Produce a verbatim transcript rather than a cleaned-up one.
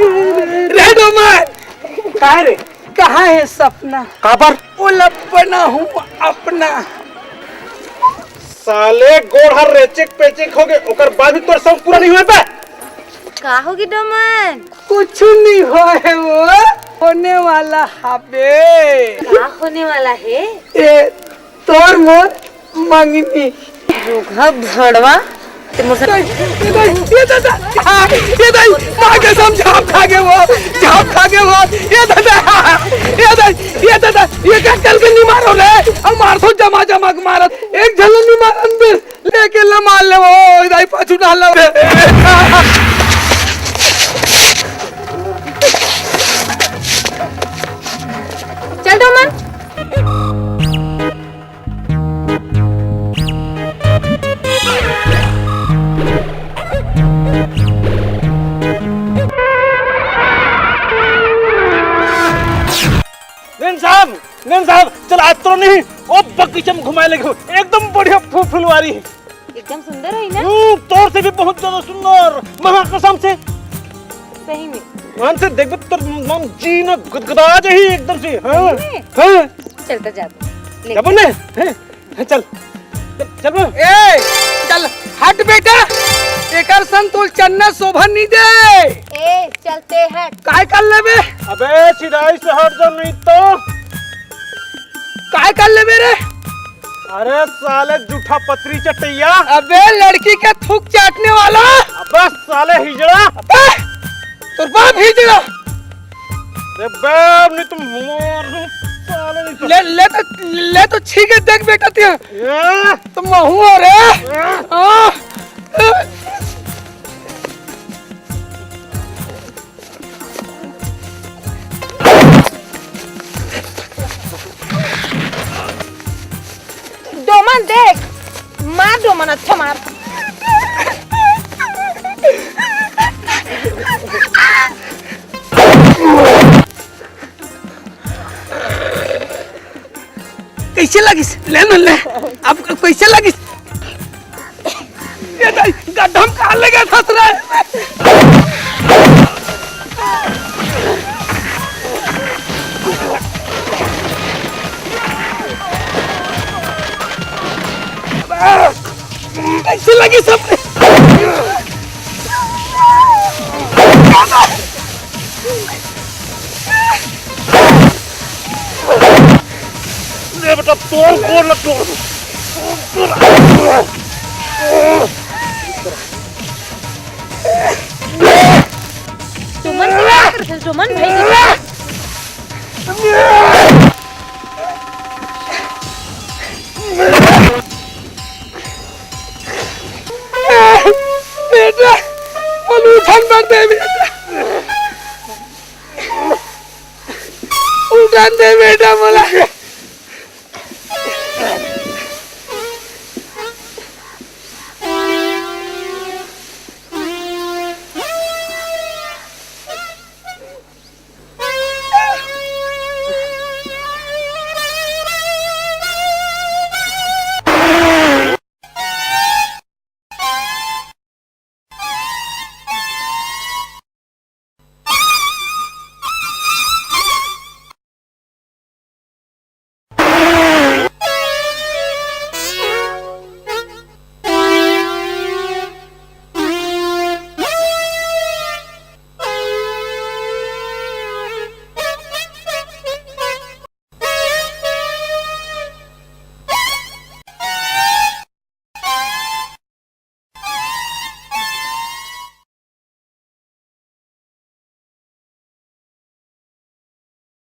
रे डोमन, काय रे? कहाँ है सपना? काबर? वो लपना हूँ अपना। साले गोड़ हर रेचिक पेचिक हो गए, ओकर बाद भी तोर शौक पूरा नहीं हुआ बे। का होगी डोमन? कुछ नहीं होए वो, होने वाला हाबे। का होने वाला है? ए, तोर मोर मंगनी। रुकहा भड़वा, ते मोर से ये दाई, ये दाई, ये दाई, माँ कसम झाप खा गए वो, झाप खा गए वो। ये दादा, ये दाई, ये दादा, ये कटल के नहीं मारो रे, हम मार तो जमा जमा के मारत, एक झलन नहीं मारन दे। लेके ला मार ले वो, इधर पाछू डाल ले। चल डोमन। मेम साहब, मेम साहब, चल आज तो नहीं, ओ बगीचा में घुमाए लगे हो, एकदम बढ़िया फूल फुलवारी है। एकदम सुंदर है ना? हम्म, तोर से भी बहुत ज्यादा सुंदर, महा कसम से। सही में? मान से देख, तोर मन जी ना गुदगुदा जाही एकदम से। हाँ, सही में? हाँ। चल तो जा, ले। जाबो ने? हैं? हैं, चल। चल, चल बे। ए, चल, हट बेटा, एकर संग तोल चन्ना शोभा नहीं दे। ए, चलते हट। काय कर लेबे? अबे, सीधा ही से हट जा, नहीं तो। काय कर लेबे रे? अरे साले जूठा पतरी चटैया। अबे लड़की के थूक चाटने वाला। अबे साले हिजड़ा। अबे तोर बाप हिजड़ा। अरे बे, नहीं तो मार दूं, साले नहीं तो। ले, ले तो, ले तो छीके देख बेटा तिया। ए? तो महू रे। ए? हाँ। डोमन देख, मार डोमन, अच्छा मार। कैसे लगिस? ले न ले। अब कैसे लगिस? ये दाई, गड्ढा में कहाँ ले गया था रे? कैसे लगिस? ले बेटा, तोर गोड़ ल तोड़ दूं। डोमन, का करथस डोमन भाई? बेटा, मोला उठन बर दे बेटा। उठन दे बेटा मोला।